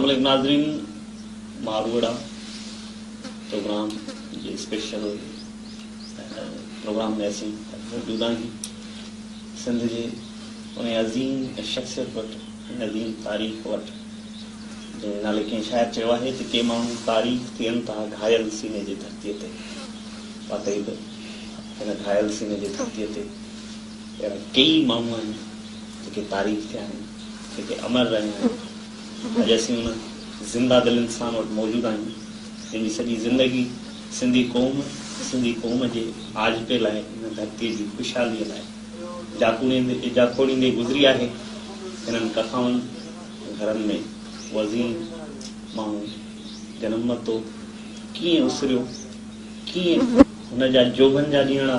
عليڪم ناظرين ماروئڙا پروگرام جي اسپيشل پروگرام ۾ اسين موجود آهيون سنڌ جي ان عظيم شخصيت وٽ ان عظيم تاريخ وٽ جنهن جي نالي ڪنهن شاعر چيو آهي ته ڪي ماڻهو تاريخ ٿين ٿا گهايل سيني جي ڌرتيء تي واقعي به هن گهايل سيني جي ڌرتيء تي اهڙا ڪيئي ماڻهو آهن جيڪي تاريخ ٿيا آهن، جيڪي امر رهيا آهن. اڄ اسين ان زنده دل انسان وٽ موجود آهيون، جنهن جي سڄي زندگي سنڌي قوم، سنڌي قوم جي آجپي لاء، هن ڌرتيء جي خوشحاليء لاء جاکوڙيندي جاکوڙيندي گذري آهي. هنن ڪکائن گهرن ۾ اهو عظيم ماڻهو جنم ورتو، ڪيئن اسريو، ڪيئن هن جا جوڀن جا ڏينهڙا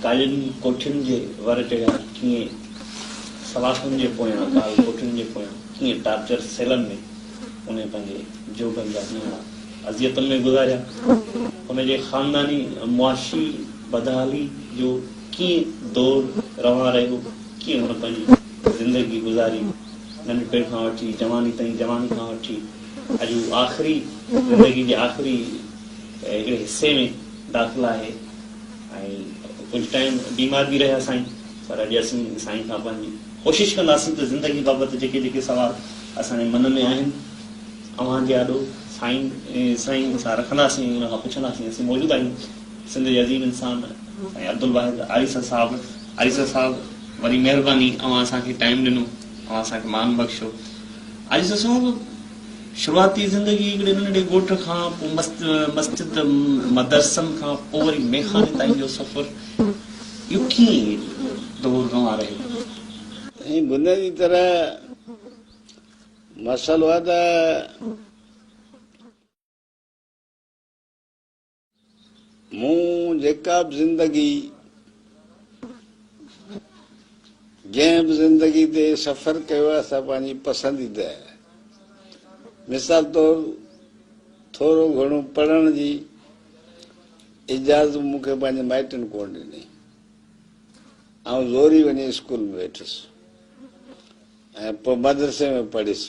ڪالين ڪوٺين جي ور چڙهيا، ڪيئن سلاخن جي پويان، ڪال ڪوٺين جي پويان، ڪيئن ٽارچر سيلن ۾ هن پنهنجي جوڀن جا ڏينهڙا اذيتن ۾ گذاريا، هن جي خانداني معاشي بدحالي جو ڪيئن دور روان رهيو، ڪيئن هن پنهنجي زندگي گذاري، ننڍپڻ کان وٺي جواني تائين، جواني کان وٺي اڄ هو آخري زندگي جي آخري هڪڙي حصي ۾ داخل آهي ۽ ڪجهه ٽائيم بيمار به رهيا سائين پر اڄ اسين سائين کان پنهنجي ڪوشش ڪنداسين ته زندگي بابت جيڪي جيڪي سوال اسان جي من ۾ آهن اوهان جي آڏو سائين سائين سان رکنداسين ۽ ان کان پڇنداسين. اسين موجود آهيون سنڌ جي عظيم انسان سائين عبدالواحد آريسر صاحب آريسر صاحب وڏي مهرباني اوهان اسان کي ٽائيم ڏنو اوهان اسان کي مان بخشيو. آريسر صاحب شروعاتي زندگي هڪڙي ننڍڙي ڳوٺ کان پوء مسجد مدرسن کان پوء وري ميخاني تائين جو سفر اهو ڪيئن دور روان رهيو؟ ۽ بنيادي طرح مسئلو آهي ته مون جيڪا به زندگي جنهن به زندگي تي سفر ڪيو آهي سا پنهنجي پسنديده آهي. مثال طور ٿورو گهڻو پڙهڻ جي اجازت مون کي پنهنجي مائٽن ڪونه ڏني. آئون زوري وڃي اسڪول ۾ ويٺس ۽ پوء مدرسي ۾ پڙهيس.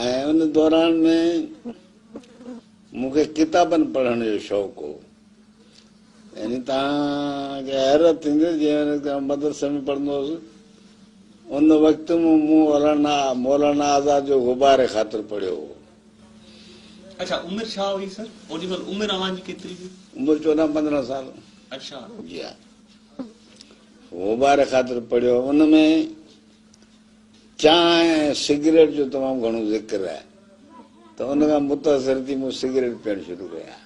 ۽ ان دوران ۾ مون کي ڪتابن پڙهڻ جو شوق هو. يعني توهان کي حيرت ٿيندي جنهن وقت آئون مدرسي ۾ پڙهندو هوس ان وقت مون مولانا مولانا آزاد جو غبار خاطر پڙهيو هو. اڇا عمر ڇا هئي سر اوڏي مهل عمر اوهان جي ڪيتري هئي؟ عمر 14 15 سال. اڇا. جي ها غبار خاطر پڙهيو ان ۾ چانهه ۽ سگريٽ جو تمام گهڻو ذڪر آهي ته ان کان متاثر ٿي مون سگريٽ پيئڻ شروع ڪيا.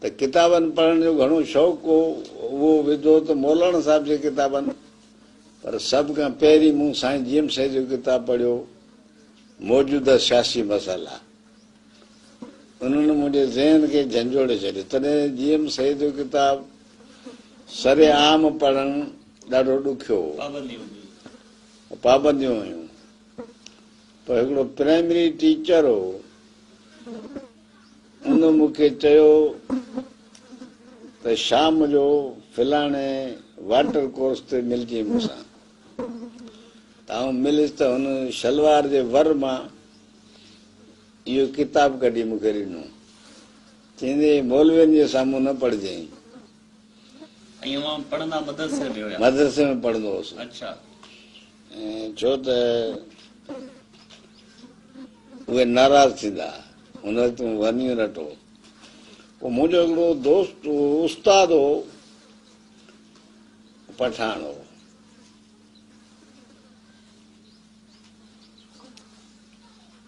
ته ڪتابن پڙهڻ جو گهڻو شوق هو، اهو وڌو ته مولانا صاحب جي ڪتابن، پر سڀ کان پهرين مون سائين جي ايم سيد جو ڪتاب پڙهيو، موجوده سياسي مسئلا. انهن منهنجي ذهن کي جهنجهوڙي ڇڏيو. تڏهن جي ايم سيد جو ڪتاب سر عام پڙهڻ ڏاڍو ڏکيو هو. پابنديون هيون. پوء هڪڙو پرائمري ٽيچر هو، ان مون کي چيو ته شام جو فلاڻي واٽر ڪورس تي ملجين مون سان. ته آئون مليس ته هن شلوار جي ور مان اهو ڪتاب ڪڍي مون کي ڏنو. چيندي مولوين جي سامهون نه پڙهجئين. ۽ اوهان پڙهندا مدرسي ۾ هيا؟ مدرسي ۾ پڙهندو هوس. اڇا. ڇو ته اهي ناراض ٿيندا. ان وقت مون ون يونٽ هو. پوء منهنجو هڪڙو دوست استاد هو، پٺاڻ هو.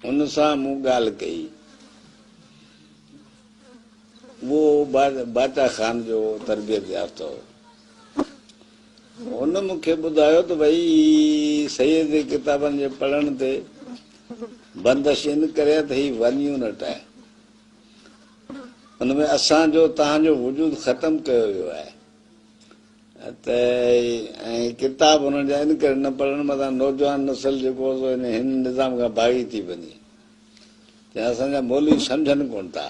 ان سان مون ڳالهه ڪئي. اهو باچا خان جو تربيت يافته هو. هن مون کي ٻڌايو ته ڀئي سيد جي ڪتابن جي پڙهڻ تي بندش ان ڪري آهي ته هي ون يونٽ آهي. ان ۾ اسان جو توهان جو وجود ختم ڪيو ويو آهي. ته ۽ ڪتاب هنن جا ان ڪري نه پڙهن متان نوجوان نسل جيڪو سو هن نظام کان باغي ٿي وڃي. چيائين اسان جا مولوي سمجهن ڪونه ٿا،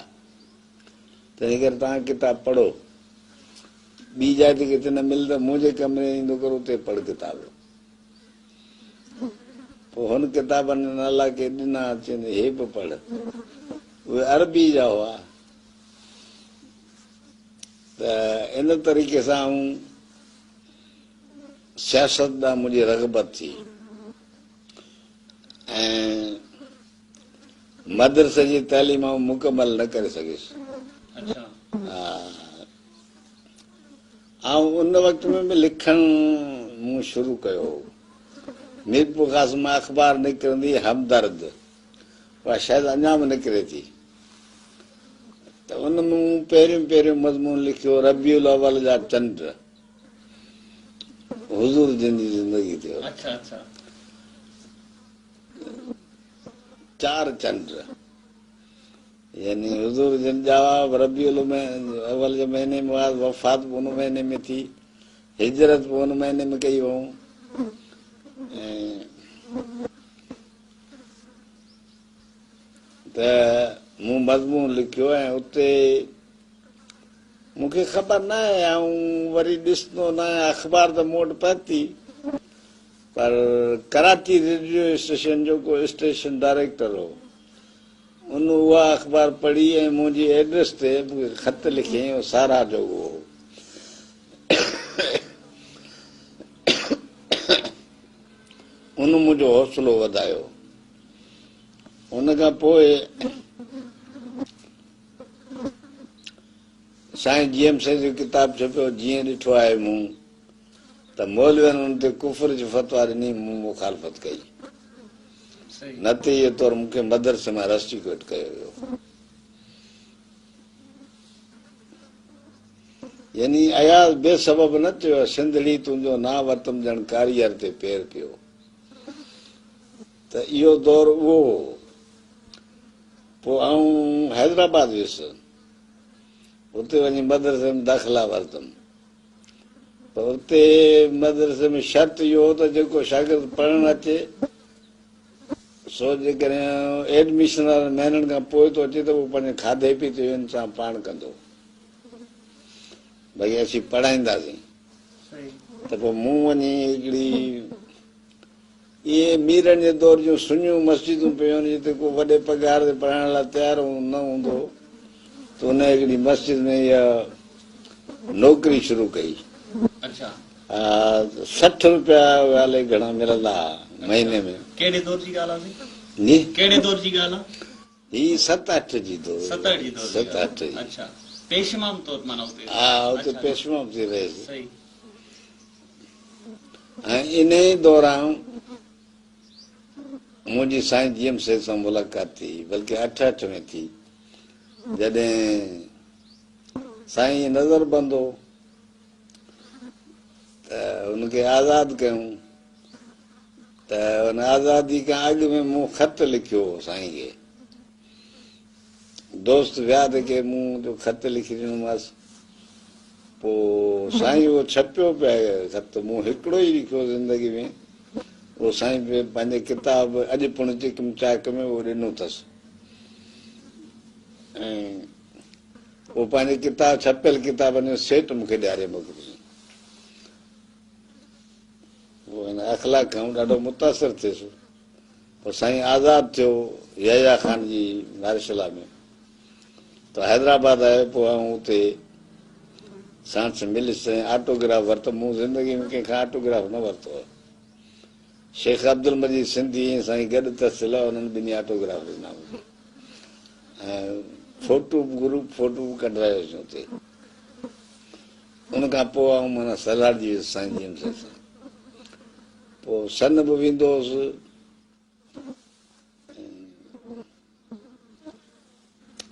تنهن ڪري توهان ڪتاب پڙهو. ٻي جاء تي ڪٿي نه ملي ته منهنجي ڪمري ايندو ڪر اتي پڙهه ڪتاب. پوء هن ڪتابن جا نالا ڪي ڏنا، چيائين هي به پڙهه. اهي عربي جا هئا. ته ان طريقي سان آئون سياست ڏانهن منهنجي رغبت ٿي ۽ مدرسي جي تعليم آئون مڪمل نه ڪري سگهيس. آئون ان وقت ۾ به لکڻ مون شروع ڪيو هو. ميرپورخاص مان اخبار نڪرندي همدرد، اها شايد اڃا به نڪري ٿي، ته ان ۾ مون پهريون پهريون مضمون لکيو ربيع الاول جا چنڊ حضور جن جي زندگي تي هو. چار چنڊ يعني حضور جن ڄاوا به ربيع الاول جي مهيني ۾ هئا، وفات به ان مهيني ۾ ٿي، هجرت به ان مهيني ۾ ڪئي هئائون. ته مون مضمون لکيو ۽ اتي مون کي خبر نه آهي، آئون وري ڏسندو نه آهيان، اخبار ته مون وٽ پهتي، پر ڪراچي ريڊيو اسٽيشن جو ڪو اسٽيشن ڊائريڪٽر هو، ان اها اخبار پڙهي ۽ منهنجي ايڊريس تي مون کي خط لکيائين، اهو ساراهه جوڳو هو. ان منهنجو حوصلو وڌايو. ان کان پوء سائين جي ايم سيد جو ڪتاب ڇپيو، جيئن ڏٺو آهي مون ته مولوين ان تي ڪفر جي فتويٰ ڏني، مون مخالفت ڪئي. نتيجي طور مون کي مدرسي مان رسٽيڪيٽ ڪيو ويو. يعني اياز بي سبب نه چيو، سنڌڙي تنهنجو نانء ورتم ڄڻ ڪاريهر تي پير پيو. ته اهو دور اهو هو. پوء آئون حيدرآباد ويس. اتي وڃي مدرسي ۾ داخلا ورتم. پر اتي مدرسي ۾ شرط اهو هو ته جيڪو شاگرد پڙهڻ اچي سو جيڪڏهن ايڊميشن وارن مهينن کان پوء ٿو اچي ته اهو پنهنجي کاڌي پيتي جو انتظام پاڻ ڪندو. باقي اسين پڙهائينداسين. ته پوء مون وڃي هڪڙي اهي ميرن جي دور جون سڃيون مسجدون پيون آهن جتي ڪو وڏي پگهار تي پڙهائڻ لاء تيار نه هوندو هو ته ان هڪڙي مسجد ۾ اها نوڪري شروع ڪئي. 60 روپيا الائي گهڻا ملندا ها مهيني ۾. ڪهڙي دور جي ڳالهه آهي سائين؟ جي؟ ڪهڙي دور جي ڳالهه آهي؟ هي ست اٺ جي دور. ست اٺ جي دور جي ست اٺ جي. اڇا پيش امام طور معنيٰ اتي. ها اتي پيش امام ٿي رهيس. صحيح. ۽ انهي دوران منهنجي سائين جي ايم سيد سان ملاقات ٿي بلڪه 88 ۾ ٿي جڏهن سائين نظر بند هو ته ان کي آزاد ڪيون ته ان آزادي کان اڳ ۾ مون خط لکيو هو سائين کي. دوست ويا ته ڪي مون جو خط لکي ڏنومانس. پوء سائين اهو ڇپيو پيا خط، مون هڪڙو ئي لکيو زندگي ۾، اهو سائين پنهنجي ڪتاب اڄ پڻ چڪم چاڪ ۾ اهو ڏنو اٿس ۽ اهو پنهنجي ڪتاب ڇپيل ڪتابن جو سيٽ مون کي ڏياري موڪليائين. پوء هن اخلاق کان آئون ڏاڍو متاثر ٿيس. پوء سائين آزاد ٿيو يحيٰ خان جي مارشلا ۾ ته حيدرآباد آيو. پوء آئون اتي ساڻس مليس ۽ آٽوگراف ورتم. مون زندگي ۾ ڪنهن کان آٽوگراف نه ورتو هو. شيخ عبدالمجيد سنڌي ۽ سائين گڏ تحصيل هئا، انهن ٻنهي آٽوگراف ڏنا مون کي ۽ فوٽو به گروپ فوٽو به ڪڍرايوسين اتي. ان کان پوء آئون معنيٰ سلهاڙجي ويس سائين جي ايم سيد سان. پوء سن به ويندو هوس.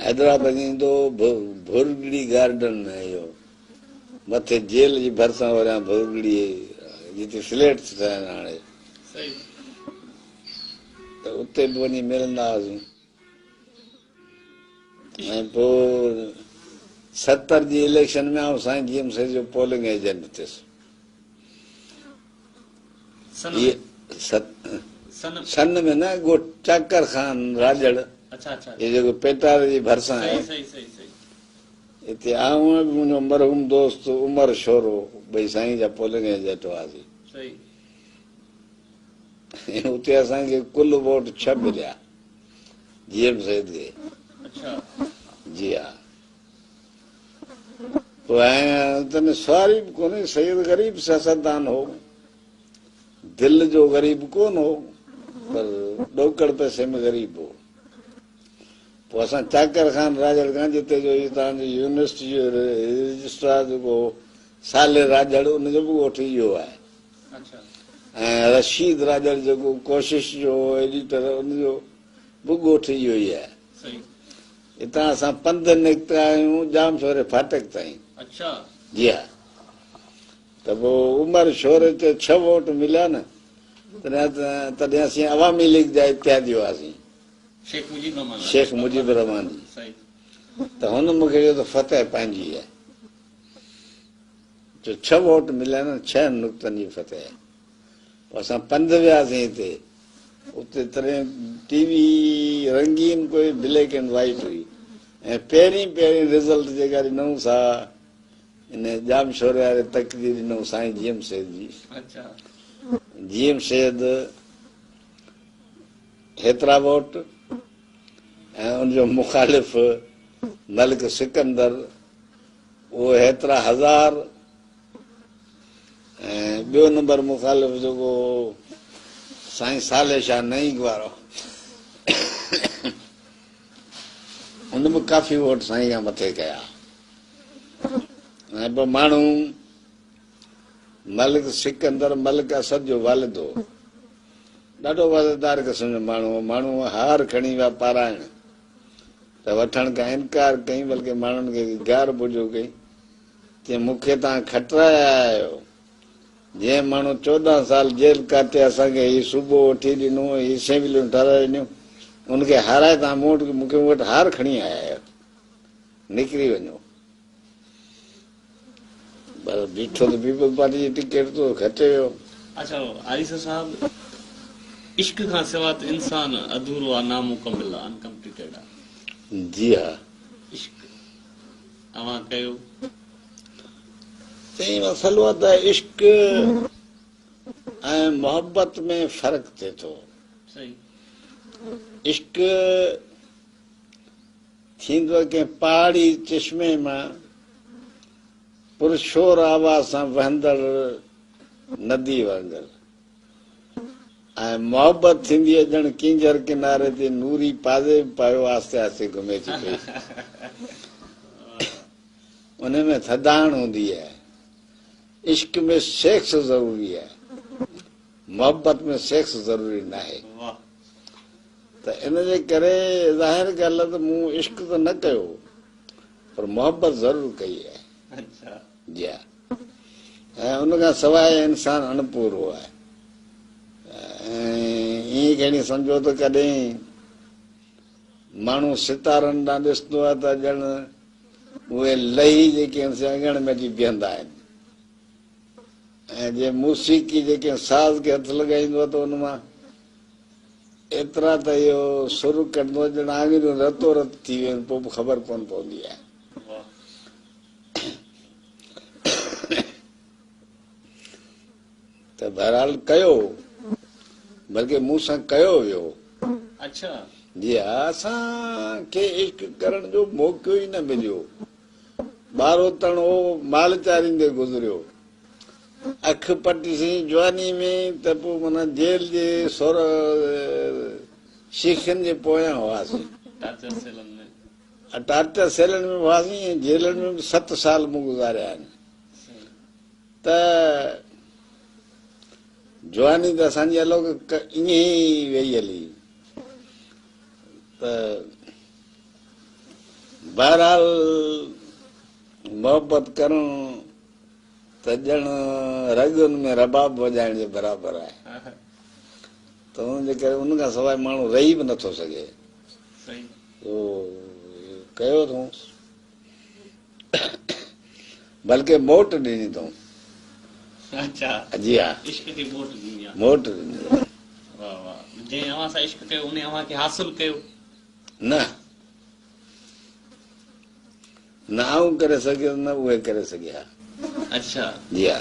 حيدرآباد ايندو هو ڀرڳڙي گارڊن ۾ اهو مٿي جيل جي ڀرسان وريان ڀرڳڙي جتي فليٽس ٺهيا آهن هاڻي ته اتي به وڃي ملندا هئاسين. ۽ پوء 70 جي اليڪشن ۾ آئون سائين جي ايم سيد جو پولنگ ايجنٽ ٿيس. سن ۾ نه ڳوٺ چاڪر خان راڄڙ هي جيڪو پيٽاري جي ڀرسان آهي اتي آئون ۽ منهنجو مرحوم دوست عمر شورو ٻئي سائين جا پولنگ ايجنٽ هئاسين. اتي اسان کي ڪل ووٽ ڇهه مليا جي ايم سيد کي. اڇا. جي ها. پوء تنهن سوال ئي به ڪونهي، سيد غريب سياستدان هو، دل جو غريب ڪونه هو، پر ڏوڪڙ پئسي ۾ غريب هو. پوء اسان چاڪر خان راڄڙ کان جتي جو هي توهان جو يونيورسٽي جو رجسٽرار جيڪو هو صالح راڄڙ ان جو به ڳوٺ اهو آهي ۽ رشيد راڄڙ جيڪو ڪوشش جو هو ايڊيٽر ان جو به ڳوٺ اهو ئي آهي. اتان اسان پنڌ نڪتا آهيون ڄامشوري ڦاٽڪ تائين. جي ها. ته پوء عمر شوري تي ڇهه ووٽ مليا نه تڏهن اسين عوامي ليگ جا اتحادي هئاسين. شيخ مجيب الرحمان شيخ مجيب الرحمان جي ته هن مون کي چيو ته فتح پنهنجي آهي. جو ڇهه ووٽ مليا نه ڇهن نقطن جي فتح آهي. پوء اسان پنڌ وياسين هتي اتي تڏهن ٽي وي رنگين ڪوئي بليڪ اينڊ وائيٽ هئي ۽ پهرين پهرين رزلٽ جيڪا ڏنائون سا ان ڄام شوري واري تڪ جي ڏنائون سائين جي ايم سيد جي. جي ايم سيد هيترا ووٽ ۽ ان جو مخالف ملڪ سڪندر اهو هيترا هزار ۽ ٻيو نمبر مخالف جيڪو سائين صالح شاهه نئيگ وارو ان به ڪافي ووٽ سائين کان مٿي ڪيا ۽ پوء ماڻهو ملڪ سڪندر ملڪ اسد جو والد هو. ڏاڍو وزندار قسم جو ماڻهو هو. ماڻهو هار کڻي ويا پارائڻ ته وٺڻ کان انڪار ڪيائين، بلڪه ماڻهن کي گار بجو ڪئي، چيائين مون کي توهان کٽرائي آيا آهيو. جنهن ماڻهو 14 سال جيل ڪاٽي اسان کي هي صوبو وٺي ڏنو، هي اسيمبليون ٺهرائي ڏنيون، ان کي هارائي توهان مون وٽ مون کي مون وٽ هار کڻي آيا آهيو. نڪري وڃو. پر بيٺو ته پيپلز پارٽي جي ٽڪيٽ تو کٽي ويو. اڇا آريسر صاحب عشق کان سوا ته انسان اڌورو آ نامڪمل آ انڪمپليٽيڊ آ. جي ها. عشق اوهان ڪيو. سائين مسئلو آ ته عشق ۽ محبت ۾ فرق ٿئي ٿو. صحيح. عشق ٿيندو آهي ڪنهن پهاڙي چشمي مان پرشور آواز سان وهندڙ ندي وانگر ۽ محبت ٿيندي آهي ڄڻ ڪينجهر ڪناري تي نوري پازيب پايو آهستي آهستي گهمي ٿي پئي. ان ۾ ٿڌاڻ هوندي آهي. عشق ۾ سيڪس ضروري آهي، محبت ۾ سيڪس ضروري ناهي. ته ان جي ڪري ظاهر ڳالهه آهي ته مون عشق ته نه ڪيو پر محبت ضرور ڪئي آهي. جي ها. ۽ ان کان سواء انسان اڻپورو آهي. ۽ ائين کڻي سمجهو ته ڪڏهن ماڻهو ستارن ڏانهن ڏسندو آهي ته ڄڻ اهي لهي جيڪي آهن سي اڱڻ ۾ اچي بيهندا آهن ۽ جي موسيقي جي ڪنهن ساز کي هٿ لڳائيندو آهي ته ان مان ايترا ته اهو سر ڪڍندو آهي ڄڻ آڱريون رتو رت ٿي ويون پوء به خبر ڪونه پوندي آهي. ته بهرحال ڪيو بلڪه مون سان ڪيو ويو. اڇا. جي ها اسان کي عشق ڪرڻ جو موقعو ئي نه مليو. ٻاروتڻ هو مال چاريندي گذريو. اک پٽيسين جواني ۾ ته پوء معنيٰ جيل جي سور شيخن جي پويان هئاسين. ٽارچر سيلن ۾. ٽارچر سيلن ۾ به هئاسين ۽ جيلن ۾ به 7 سال مون گذاريا آهن. ته جواني ته اسان جي الوڪ ائين ئي وئي هلي. ته بهرحال محبت ڪرڻ ته ڄڻ رڳن ۾ رباب وڄائڻ جي برابر آهي. ته ان جي ڪري ان کان سواء ماڻهو رهي به نٿو سگهي. سو ڪيو اٿئون. بلڪه موٽ ڏني اٿئون. اڇا. جي ها. عشق کي موٽ ڏني آهي. موٽ ڏني آهي. واه واه. جنهن اوهان سان عشق ڪيو انهي اوهان کي حاصل ڪيو؟ نه. نه آئون ڪري سگهيس نه اهي ڪري سگهيا. اڇا. جي ها.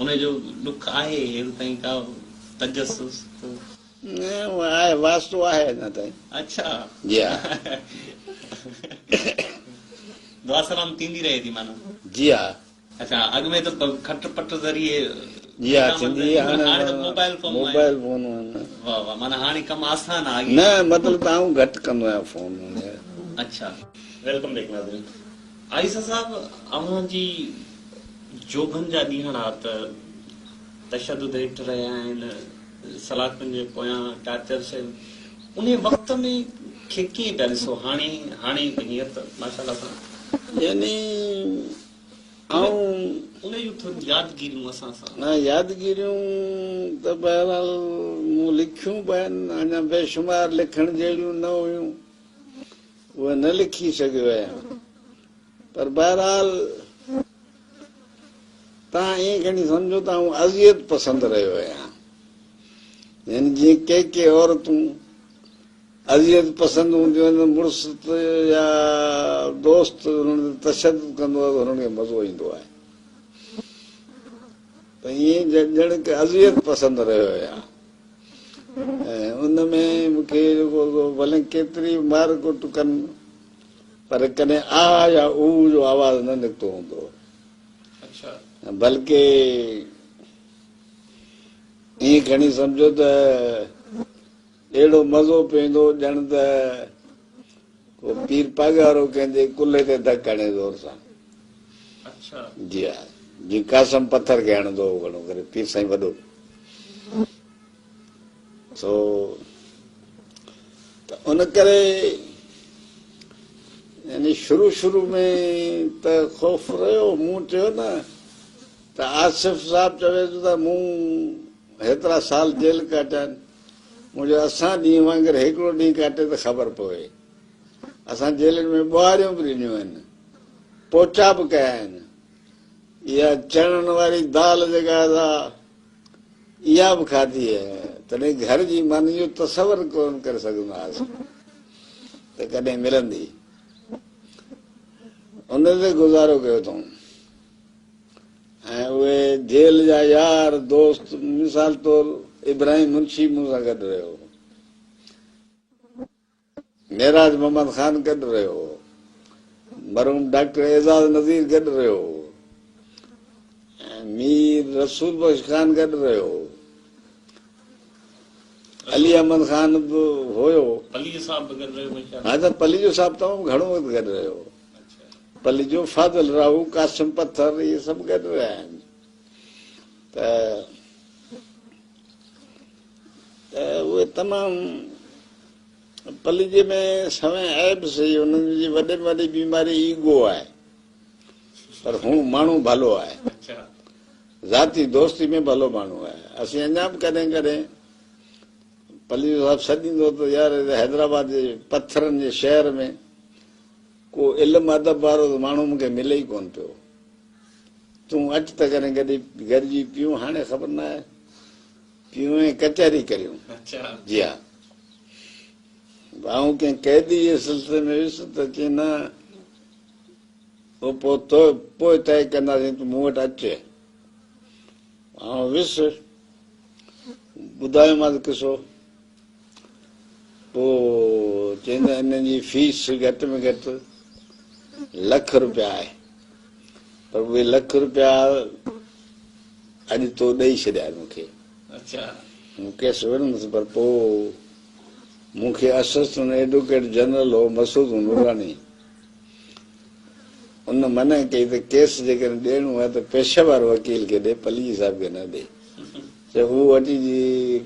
انهي جو ڏک آهي هيل تائين ڪا تجسس ڪو؟ نه آهي واسطو آهي اڃا تائين. اڇا. جي ها. دعا سلام ٿيندي رهي ٿي معنيٰ. جي ها. اڇا اڳ ۾ ته خط پٽ ذريعي جي ها ٿيندي هئي هاڻي ته موبائل فون موبائل فون آهن. واه واه معنيٰ هاڻي ڪم آسان آهي. نه مطلب ته آئون گهٽ ڪندو آهيان فون. اڇا. Welcome back ناظرين. عيسيٰ صاحب اوهان جي جوڀن جا ڏينهڙا ته تشدد هيٺ رهيا آهن سلاخن جي پويان ٽارچر سيل انهي وقت ۾ کي ڪيئن پيا ڏسو هاڻي هاڻي هينئر ته ماشاءالله سان. يعني آئون. انهي جون ٿوريون يادگيريون اسان سان. نه يادگيريون ته بهرحال مون لکيون به آهن اڃا بيشمار لکڻ جهڙيون نه هيون اهي نه لکي سگهيو آهيان پر بهرحال توهان ائين کڻي سمجهو ته آئون اذيت پسند رهيو آهيان يعني جيئن ڪي ڪي عورتون اذيت پسند هونديون آهن مڙس يا دوست انهن تي تشدد ڪندو آهي ته هنن کي مزو ايندو آهي ته ائين ڄڻ ڪه اذيت پسند رهيو آهيان ۽ ان ۾ مون کي جيڪو سو ڀلي ڪيتري مار ڪٽ ڪن پر ڪڏهن آ يا او جو آواز نه نڪتو هوندو بلڪه ائين کڻي سمجهو ته اهڙو مزو پيو ايندو ڄڻ ته ڪو پير پاڳارو ڪنهن جي ڪلهي تي ڌڪ هڻي زور سان. جي ها جيئن قاسم پٿر کي هڻندو هو گهڻو ڪري پير سائين وڏو. سو ته ان ڪري يعني شروع شروع ۾ ته خوف رهيو. مون چيو نه ته آصف صاحب چوي ٿو ته مون هيترا سال جيل ڪاٽيا آهن. مون چيو اسان ڏينهن وانگر هڪڙو ڏينهن ڪاٽي ته خبر پوي. اسان جيلن ۾ ٻهاريون به ڏنيون آهن، پوچا به ڪيا آهن. اها چڻن واري دال جيڪا آهي سا اها به کاڌي آهي. تڏهن گهر جي ماني جو تصور ڪونه ڪري سگهندا هئاسين ته ڪڏهن ملندي. ان تي گذارو ڪيو اٿئون. ۽ اهي جيل جا يار دوست مثال طور ابراهيم منشي مون سان گڏ رهيو هو، معراج محمد خان گڏ رهيو هو، مرحوم ڊاڪٽر اعزاز نذير گڏ رهيو هو ۽ مير رسول بخش خان گڏ رهيو هو، علي احمد خان به هيو. پليجو صاحب به گڏ رهيو مون خيال. ها ته پليجو صاحب تمام گهڻو وقت گڏ رهيو هو. پليجو، فاضل راهو، قاسم پٿر اهي سڀ گڏ رهيا آهن ته اهي تمام پليجي ۾ سوين عيب سهي انهن جي وڏي ۾ وڏي بيماري ايگو آهي پر هو ماڻهو ڀلو آهي ذاتي دوستي ۾ ڀلو ماڻهو آهي اسين اڃا به ڪڏهن ڪڏهن پليجو صاحب سڏيندو ته يار حيدرآباد جي پٿرن جي شهر ۾ ڪو علم ادب وارو ته ماڻهو مون کي ملي ئي ڪونه پيو. تون اچ ته ڪڏهن گڏجي پيئون، هاڻي خبر ناهي پيئون ۽ ڪچهري ڪريون. جي ها. آئون ڪنهن قيدي جي سلسلي ۾ ويس ته چيائين نه اهو پوء تو پوء طئي ڪنداسين تون مون وٽ اچ. آئون ويس ٻڌايومانس قصو. پوء چيائين ته انهن جي فيس گهٽ ۾ گهٽ لک روپيا آهي پر اهي لک روپيا اڄ تو ڏئي ڇڏيا آهن مون کي. مون ڪيس وڙهندس پر پوء مون کي اسسٽنٽ ايڊوڪيٽ جنرل هو مسعود نوراني ان منع ڪئي ته ڪيس جيڪڏهن ڏيڻو آهي ته پيشه ور وڪيل کي ڏي پليجي صاحب کي نه ڏي. چي هو اچي جي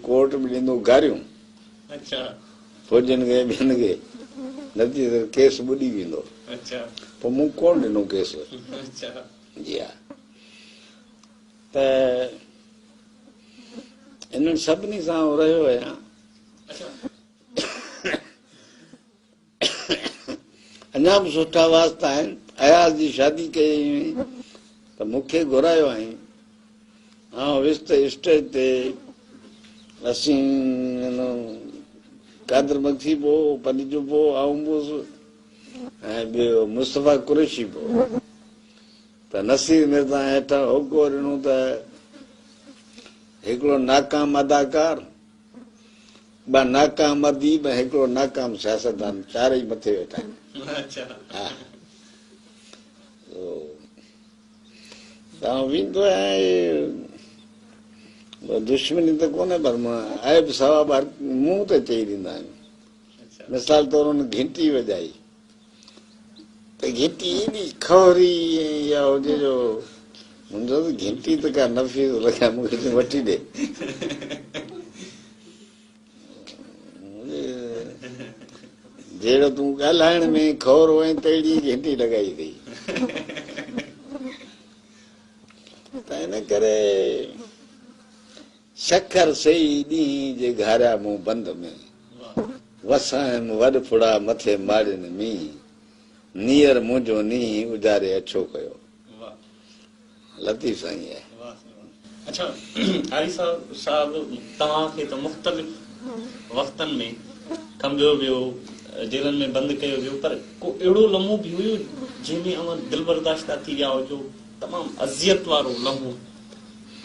ڪورٽ ۾ ڏيندو گاريون فوجين کي ٻين کي نتيجي طور ڪيس ٻڏي ويندو. پوء مون ڪونه ڏنو ڪيس. جي ها ته انهن سڀني سان آئون رهيو آهيان. اڃا به سٺا واسطا آهن. اياز جي شادي ڪئي هئي ته مون کي گهرايو هئائين. آئون ويس ته اسٽيج تي اسين قادر مگسي به هو، پليجو به هو، آئون به هوس ۽ ٻيو مصطفيٰ قريشي به هو. ته نصير مرزا هيٺان هوڪو ڏنو ته هڪڙو ناڪام اداڪار ٻه ناڪام اديب ۽ هڪڙو ناڪام سياستدان چارئي مٿي ويٺا آهن. ها ته آئون ويندو آهيان دشمني ته ڪونهي پر مان عيب ثواب هر منهن تي چئي ڏيندا آهيون. مثال طور هن گهنٽي وڄائي ته گهنٽي ايڏي کهري ۽ اها هجي جو مون چيو ته گهنٽي ته ڪا نفيس لڳي مون کي چيو وٺي ڏي. جهڙو تون ڳالهائڻ ۾ کهرو آهين تهڙي گهنٽي لڳائي اٿئي. ته ان ڪري سکر سي ئي ڏينهن جي گهاريا مون بند ۾، وسايم وڏ ڦڙا مٿي ماڙين مينهن، نيئر منهنجو نينهن اجاري اڇو ڪيو. لطيف سائين آهي. اڇا آريسر صاحب توهان کي ته مختلف وقتن ۾ کنڀيو ويو، جيلن ۾ بند ڪيو ويو پر ڪو اهڙو لمحو به هيو جنهن ۾ اوهان دلبرداشته ٿي ويا هجو، تمام اذيت وارو لمحو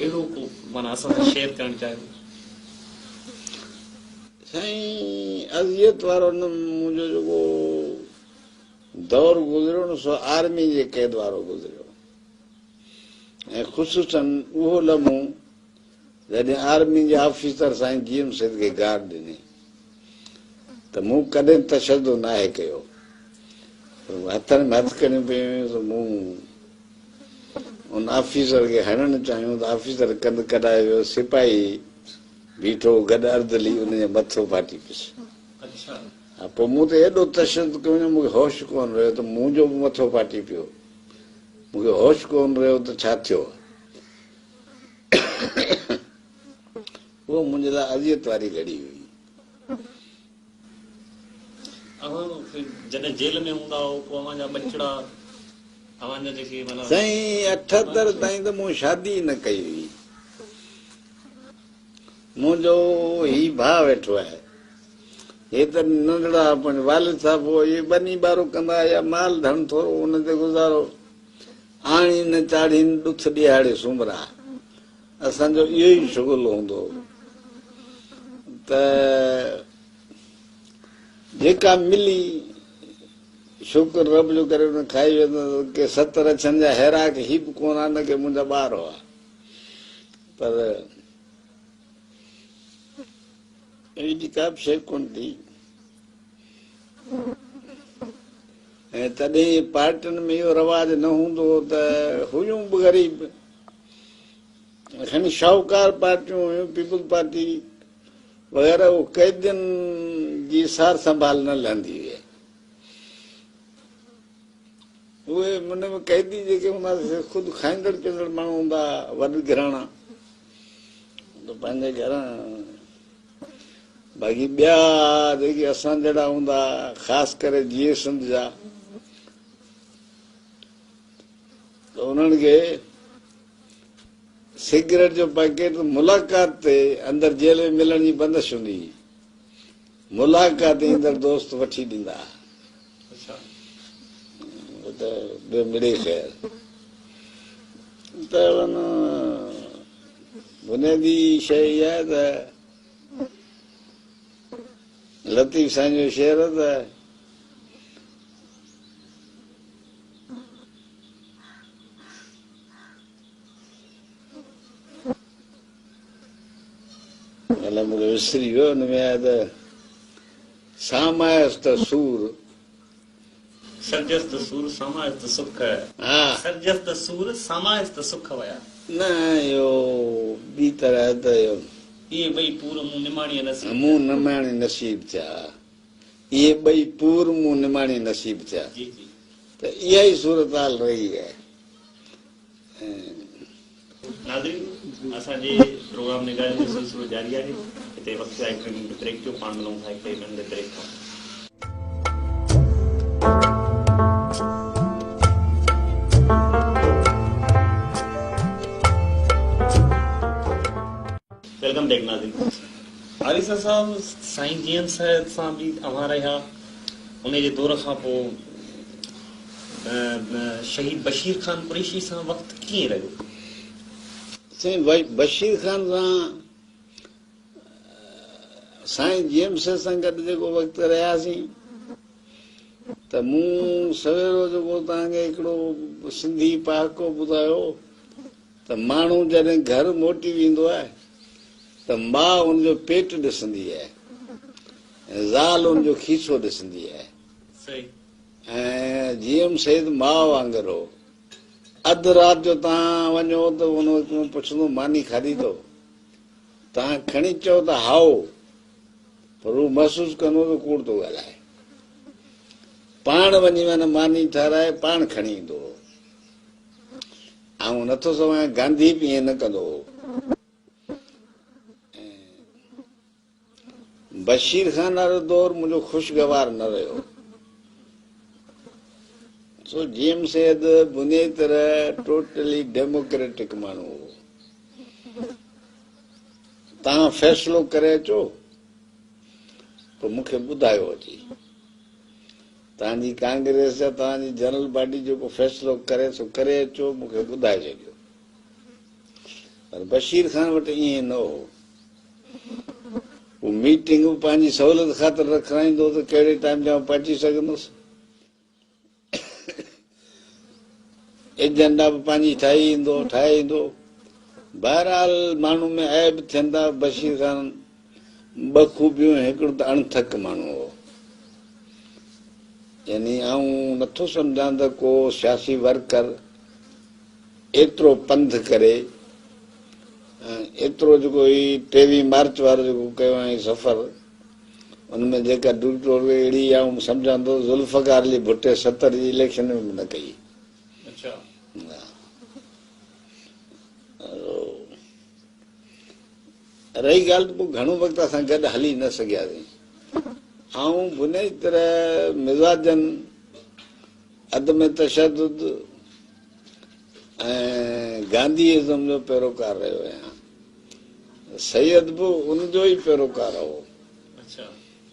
اهڙو ڪو معنيٰ اسان سان شيئر ڪرڻ چاهيو. سائين اذيت وارو نه منهنجو جيڪو دور گذريو نه سو آرمي جي قيد وارو گذريو ۽ خصوصا اهو لمحو جڏهن آرمي جي آفيسر سائين جي ايم سيد کي گار ڏني ته مون ڪڏهن تشدد ناهي ڪيو پر هٿن ۾ هٿڪڙيون پيون هيون سو مون ان آفيسر کي هڻڻ چاهيو ته آفيسر ڪنڌ ڪڍائي ويو سپاهي بيٺو هو گڏ اردلي ان جو مٿو ڦاٽي پيس. ها پوء مون تي ايڏو تشدد ڪيو جو مون کي هوش ڪونه رهيو ته منهنجو به مٿو ڦاٽي پيو. مون کي هوش ڪونه رهيو ته ڇا ٿيو. اهو منهنجي لاء اذيت واري گهڙي هئي. اوهان جڏهن جيل ۾ هوندا هئو پوء اوهان جا ٻچڙا اوهان جا جيڪي معنيٰ. سائين 78 تائين ته مون شادي ئي نه ڪئي هئي. منهنجو هي ڀاء ويٺو آهي. هي ته ننڍڙا پنهنجو والد صاحب هو اهي ٻني ٻارو ڪندا يا مال ڌڻ ٿورو ان تي گذارو. آڻين نه چاڙهين ڏٿ ڏيهاڙي سومرا. اسان جو اهو ئي شغل هوندو هو ته جيڪا ملي شڪر رب جو ڪري ان کائي ويندو ڪي ستر اڇن جا هيراڪ هي به ڪونه ها نه ڪي منهنجا ٻار هئا پر اهڙي ڪا به شيء ڪونه ٿي ۽ تڏهن پارٽين ۾ اهو رواج نه هوندو هو ته هيون به غريب کڻي شاهوڪار پارٽيون هيون پيپلز پارٽي وغيره اهو قيدين جي سار سنڀال نه لهندي هئي. اهي ان ۾ قيدي جيڪي هوندا سي خود کائيندڙ پيئندڙ ماڻهو هوندا هئا، وڏ گهراڻا ته پنهنجي گهران باقي ٻيا جيڪي اسان جهڙا هوندا خاص ڪري جيئي سنڌ جا ته انهن کي سگريٽ جو پيڪيٽ ملاقات تي اندر جيل ۾ ملڻ جي بندش هوندي هئي. ملاقات تي ايندڙ دوست وٺي ڏيندا ها. ته ٻيو مڙئي خير. ته ان بنيادي شيء اها آهي ته لطيف سائين جو شعر ته الائي مون کي وسري ويو ان ۾ آهي ته سامايس ته سور. سرجيس ته سور سامايس ته سک. سرجيس ته سور سامايس ته سک ويا. نه اهو ٻي طرح ته اهو. اهي ٻئي پور مون نماڻيء نصيب ٿيا. مون نماڻي نصيب ٿيا. اهي ٻئي پور مون نماڻي نصيب ٿيا. ته اها ئي صورتحال رهي آهي. ناظرين اسان جي پروگرام ۾ ڳالهين جو سلسلو جاري آهي هتي وقت آهي هڪ ننڍي بريڪ جو پاڻ ملون ٿا هڪ ننڍي بريڪ کان پوء. Welcome back ناظرين آريسر صاحب سائين جي ايم سيد سان به اوهان رهيا انهي جي دور کان پوء شهيد بشير خان قريشي سان وقت ڪيئن رهيو؟ سائين بشير خان سان سائين جي ايم سيد سان گڏ جيڪو وقت رهياسين ته مون سويرو جيڪو توهان کي هڪڙو سنڌي پهاڪو ٻڌايو ته ماڻهو جڏهن گهر موٽي ويندو آهي ته ماء ان جو پيٽ ڏسندي آهي ۽ زال ان جو کيسو ڏسندي آهي. ۽ جي ايم سيد ماء وانگر هو. اڌ رات جو توهان وڃو ته ان وقت ۾ پڇندو ماني کاڌي اٿو؟ توهان کڻي چئو ته هائو پر هو محسوس ڪندو ته ڪوڙ ٿو ڳالهائي. پاڻ وڃي معنيٰ ماني ٺهرائي پاڻ کڻي ايندو هو. آئون نٿو سمجهان گانڌي به ائين نه ڪندو هو. ۽ بشير خان وارو دور منهنجو خوشگوار نه رهيو. سو جي ايم سيد بنيادي طرح ٽوٽلي ڊيموڪريٽڪ ماڻهو هو. توهان فيصلو ڪري اچو پوء مون کي ٻڌايو اچي. توهان جي ڪانگريس يا توهان جي جنرل باڊي جيڪو فيصلو ڪري سو ڪري اچو مون کي ٻڌائي ڇڏيو. پر بشير خان وٽ ائين نه هو. هو ميٽنگ به پنهنجي سهولت خاطر رکرائيندو هو ته ڪهڙي ٽائيم تي آئون پهچي سگهندس. ايجنڊا به پنهنجي ٺاهي ايندو ٺاهي ايندو. بهرحال ماڻهو ۾ عيب ٿين ٿا. بشير خان ٻه خوبيون هڪڙو ته اڻٿڪ ماڻهو هو. يعني آئون نٿو سمجهان ته ڪو سياسي ورڪر ايترو پنڌ ڪري ۽ ايترو جيڪو هي ٽيويهه مارچ وارو جيڪو ڪيو آهي سفر ان ۾ جيڪا ڊوڙ ٽوڙ ڪئي اهڙي آئون سمجهان ٿو ذوالفقار علي ڀٽي 70 جي اليڪشن ۾ به نه ڪئي. اڇا. رهي ڳالهه ته پوء گهڻو وقت اسان گڏ هلي نه سگهياسين. آئون بنيادي طرح مزاجن عدم تشدد ۽ گانڌي ازم جو پيروڪار رهيو آهيان. سيد به ان جو ئي پيروڪار هو.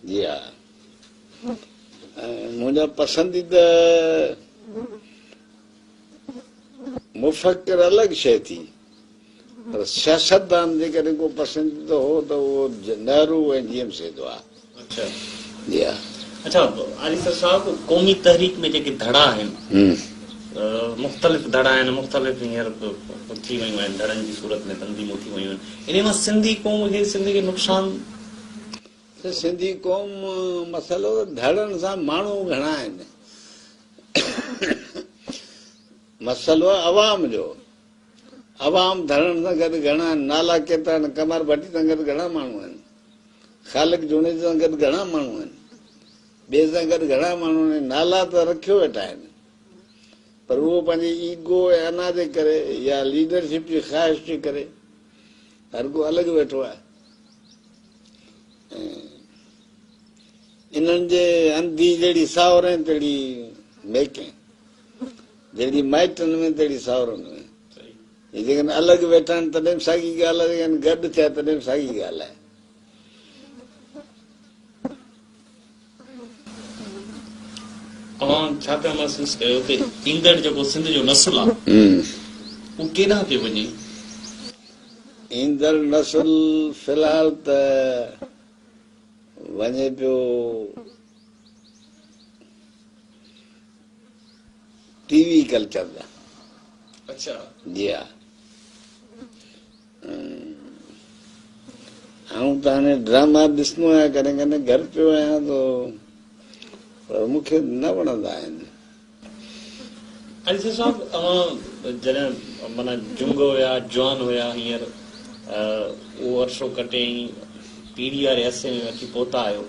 جي ها. ۽ منهنجا پسنديده مفڪر الڳ شيء ٿي پر سياستدان جيڪڏهن ڪو پسنديده هو ته اهو نهرو ۽ جي ايم سيد هئا. جي ها. اڇا آريسر صاحب قومي تحريڪ ۾ جيڪي ڌڙا آهن مختلف ڌڙا آهن مختلف هينئر ٿي ويون آهن ڌڙن جي صورت ۾ تنظيمون ٿي ويون آهن انهي مان سنڌي قوم کي سنڌ کي نقصان ته سنڌي قوم مسئلو ته ڌڙن سان ماڻهو گهڻا آهن مسئلو آهي عوام جو عوام ڌڙن سان گڏ گهڻا آهن نالا ڪيترا آهن قمر ڀٽي سان گڏ گهڻا ماڻهو آهن خالق جوڻيجي سان گڏ گهڻا ماڻهو آهن، ٻئي سان گڏ گهڻا ماڻهو آهن، نالا ته رکيو ويٺا آهن پر اهو پنهنجي ايگو ۽ انا جي ڪري يا ليڊرشپ جي خواهش جي ڪري هر ڪو الڳ ويٺو آهي ۽ انهن جي انڌي جهڙي ساهورين تهڙي ميڪين، جهڙي مائٽن ۾ تهڙي ساهورن ۾. هي جيڪڏهن الڳ ويٺا آهن تڏهن به ساڳي ڳالهه آهي، جيڪڏهن گڏ ٿيا تڏهن به ساڳي ڳالهه آهي. اوهان ڇا پيا محسوس ڪيو ته ايندڙ جيڪو سنڌ جو نسل آهي اهو ڪيڏانهن پيو وڃي؟ ايندڙ نسل في الحال ته وڃي پيو ٽي وي ڪلچر ڏانهن. اڇا. جي ها. آئون ته هاڻي ڊراما ڏسندو آهيان ڪڏهن ڪڏهن گهر پيو آهيان ته پر مون کي نه وڻندا آهن. علي صاحب اوهان جڏهن معنيٰ جنگ هيا جوان هيا هينئر اهو عرصو ڪٽي ۽ پيڙهي واري عرصي ۾ اچي پهتا آهيو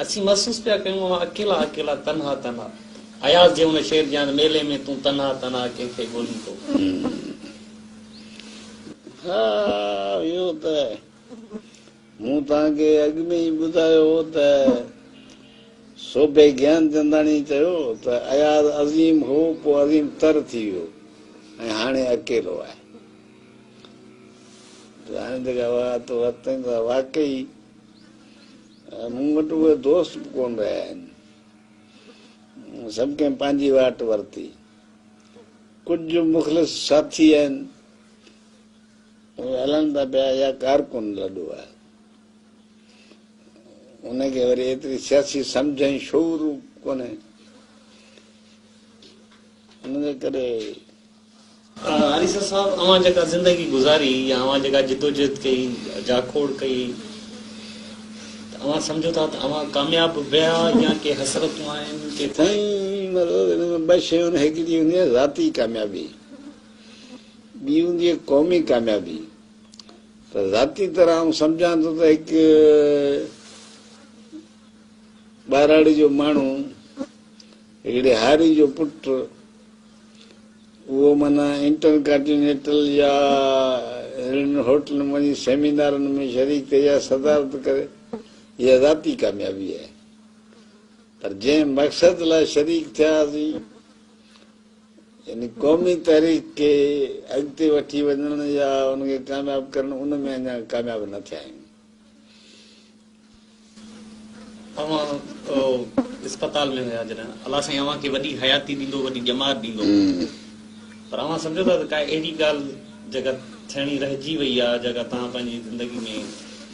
اسين محسوس پيا ڪيون اوهان اڪيلا اڪيلا تنها تنها اياز جي ان شعر جيان ميلي ۾ تون تنها تنها ڪنهن کي ڳولين ٿو. ها اهو ته مون توهان کي اڳ ۾ ئي ٻڌايو هو ته سوڀي گيانچنداڻي چيو ته اياز عظيم هو پوء عظيم تر ٿي ويو ۽ هاڻي اڪيلو آهي. ته هاڻي جيڪا وات ورتائين ته واقعي مون وٽ اهي دوست به ڪونه رهيا آهن. سڀ ڪنهن پنهنجي واٽ ورتي. ڪجهه مخلص ساٿي آهن، اهي هلن ٿا پيا يا ڪارڪن لڏو آهي. ان کي وري ايتري سياسي سمجهه ۽ شعور ڪونهي، ان جي ڪري. آريسر صاحب اوهان جيڪا زندگي گذاري يا اوهان جيڪا جدوجهد ڪئي، جاکوڙ ڪئي ته اوهان سمجهو ٿا ته اوهان ڪامياب ويا يا ڪي حسرتون آهن ڪي. سائين مطلب ان ۾ ٻه شيون آهن هڪڙي هوندي آهي ذاتي ڪاميابي ٻي هوندي آهي قومي ڪاميابي ته ذاتي طرح آئون سمجهان ٿو ته هڪ ٻهراڙي جو ماڻهو هڪڙي هاري جو پٽ اهو معنيٰ انٽر ڪانٽينينٽل يا اهڙن هوٽلن ۾ وڃي سيمينارن ۾ شريڪ ٿئي يا صدارت ڪري اها ذاتي ڪاميابي آهي پر جنهن مقصد لاء شريڪ ٿياسين يعني قومي تحريڪ کي اڳتي وٺي وڃڻ يا ان کي ڪامياب ڪرڻ ان ۾ اڃا ڪامياب نه ٿيا آهيون. اوهان اسپتال ۾ هيا جڏهن الله سائين اوهان کي وڏي حياتي ڏيندو وڏي ڄمار ڏيندو پر اوهان سمجهو ٿا ته ڪا اهڙي ڳالهه جيڪا ٿيڻي رهجي وئي آهي جيڪا توهان پنهنجي زندگي ۾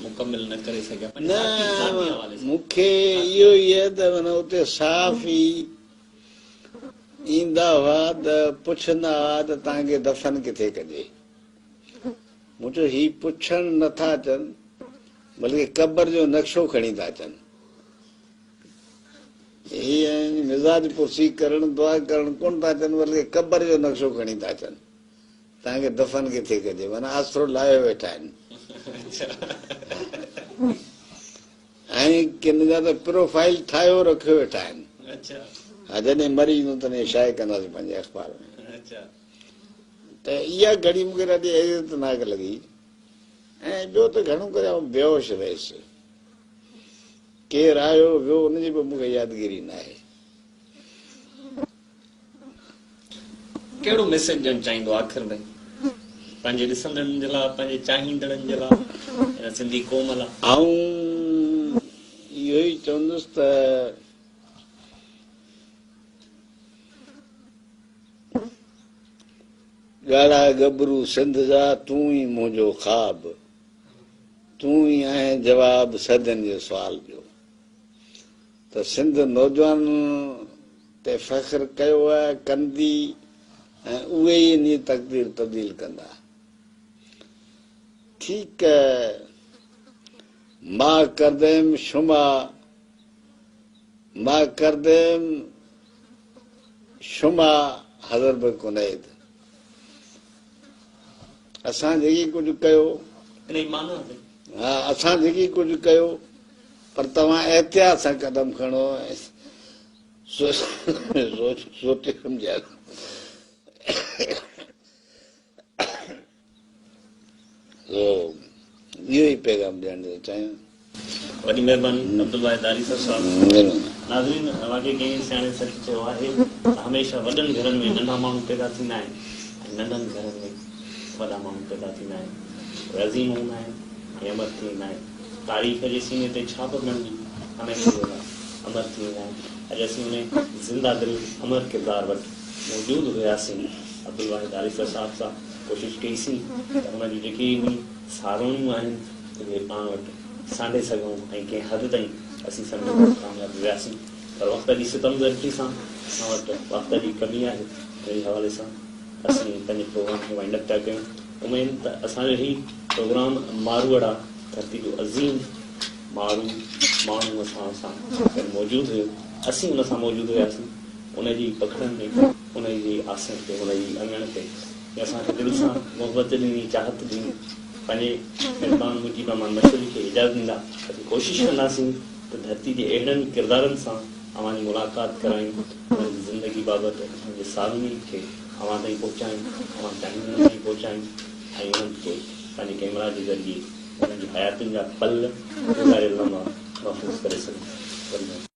مڪمل نه ڪري سگهيا پنهنجي ذاتي حوالي سان. نه مون کي اهو ئي آهي ته معنيٰ اتي صحافي ايندا هئا ته پڇندا هئا ته توهان کي دفن ڪٿي ڪجي؟ مون چيو هي پڇڻ نه ٿا اچن بلڪه قبر جو نقشو کڻي ٿا اچن. هي مزاج پرسي ڪرڻ دعا ڪرڻ ڪونه ٿا اچن بلڪه قبر جو نقشو کڻي ٿا اچن. توهان کي دفن ڪٿي ڪجي؟ معنيٰ آسرو لاهيو ويٺا آهن. ۽ ڪن جا ته پروفائيل ٺاهيو رکيو ويٺا آهن. ها جڏهن مري ويندو تڏهن شايع ڪنداسين پنهنجي اخبار ۾. ته اها گهڙي مون کي ڏاڍي عزتناڪ لڳي ۽ ٻيو ته گهڻو ڪري آئون بيهوش رهيس. ڪير آيو ويو ان جي به مون کي يادگيري ناهي. ڪهڙو ميسيج ڏيڻ چاهيندو آخر ۾ پنهنجي ڏسندڙن جي لاء پنهنجي چاهيندڙن جي لاء هن سنڌي قوم لاء؟ آئون اهو ئي چوندس ته ڳاڙها ڳڀرو سنڌ جا تون ئي منهنجو خواب، تون ئي آهين جواب صدين جي سوال جو. ته سنڌ نوجوانن تي فخر ڪيو آهي، ڪندي ۽ اهي ئي انهي تقدير تبديل ڪندا. ٺيڪ ما ڪرديم شما ما ڪرديم شما حضر به ڪنيد. اسان جيڪي ڪجهه ڪيو. انهي معنيٰ تي. ها اسان جيڪي ڪجهه ڪيو پر توهان احتياط سان قدم کڻو ۽ سوچي سمجهي سو اهو ئي پيغام ڏيڻ ٿو چاهيان. وڏي مهرباني عبدالواحد آريسر صاحب. ناظرين واقعي ڪنهن سياڻي سچ چيو آهي ته هميشه وڏن گهرن ۾ ننڍا ماڻهو پيدا ٿيندا آهن ۽ ننڍن گهرن ۾ وڏا ماڻهو پيدا ٿيندا آهن. اهي عظيم هوندا آهن ۽ امر ٿي ويندا آهن. تاريخ جي سيني تي ڇاپ بڻجي هميشه جي لاء امر ٿي ويندا آهن. اڄ اسين انهي زنده دل امر ڪردار وٽ موجود هياسين. عبدالواحد آريسر صاحب سان ڪوشش ڪئي سين ته هن جون جيڪي به ساروڻيون آهن اهي پاڻ وٽ سانڍي سگهون ۽ ڪنهن حد تائين اسين سمجهون ٿا ته ڪامياب به وياسين پر وقت جي ستم ظرفي سان اسان وٽ وقت جي ڪمي آهي انهي حوالي سان اسين پنهنجي پروگرام کي وائنڊ اپ پيا ڪيون اميد ته اسان جو هي پروگرام ماروئڙا ڌرتي جو عظيم مارو ماڻهو اسان سان گڏ موجود هيو اسين ان سان موجود هياسين ان جي پکڙن ۾ ان جي آسڻ تي ان جي اڱڻ تي جنهن اسان کي دل سان محبت ڏني چاهت ڏني پنهنجي ميزبان مجيب الرحمان مشوري کي اجازت ڏيندا اسين ڪوشش ڪنداسين ته ڌرتي جي اهڙن ڪردارن سان اوهان جي ملاقات ڪرايون، انهن جي زندگي بابت انهن جي ساروڻين کي اوهان تائين پهچايون، اوهان چاهيندڙن تائين پهچايون ۽ انهن کي پنهنجي ڪئميرا جي ذريعي انهن جي حياتين جا پل گذاريل لمحا محفوظ ڪري سگهون.